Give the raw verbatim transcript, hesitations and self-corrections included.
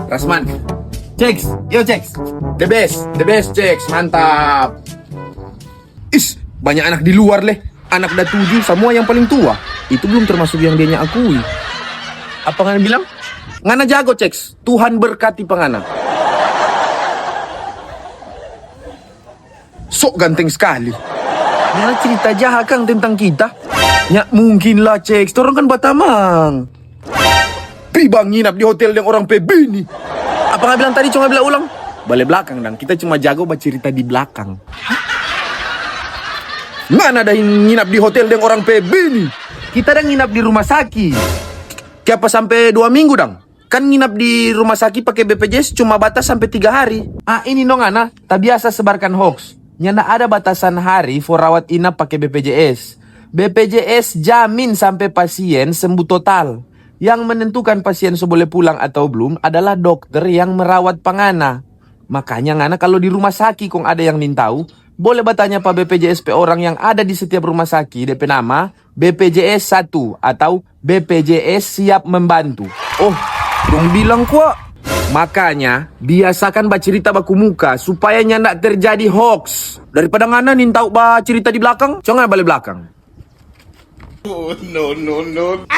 Rasman. Ceks, yo Ceks. The best, the best Ceks, mantap. Is, banyak anak di luar leh. Anak da tuju, samua yang paling tua. Itu belum termasuk yang dia nya akui. Apa ngana bilang? Ngana jago Ceks. Tuhan berkati pa ngana. Sok ganteng skali. Ngana cerita jaha kang tentang kita? Nya mungkin lah Ceks, torang kan batamang. Pi bang nginap di hotel deng orang pe bini. Apa nga bilang tadi, cuma bilang ulang? Bale blakang dang, kita cuma jago bacirita di blakang. Ngana da nginap di hotel deng orang pe bini. Kita da nginap di rumah saki. Kiapa sampe dua minggu dang? Kan nginap di rumah saki pake B P J S cuma batas sampe tiga hari. Ah, ini no ngana, tabiasa sebarkan hoax. Nyanda ada batasan hari for rawat inap pake B P J S. B P J S jamin sampe pasien sembuh total. Yang menentukan pasien so boleh pulang atau belum adalah dokter yang merawat pa ngana. Makanya ngana kalu di rumah saki kong ada yang nintau, boleh batanya pa B P J S pe orang yang ada di setiap rumah saki, de pe nama, B P J S satu atau B P J S siap membantu. Oh, dong bilang kwa. Makanya, biasakan bacirita baku muka supaya nyanda terjadi hoax. Daripada ngana nintau bacirita di blakang, co ngana bale blakang. Oh, no, no, no.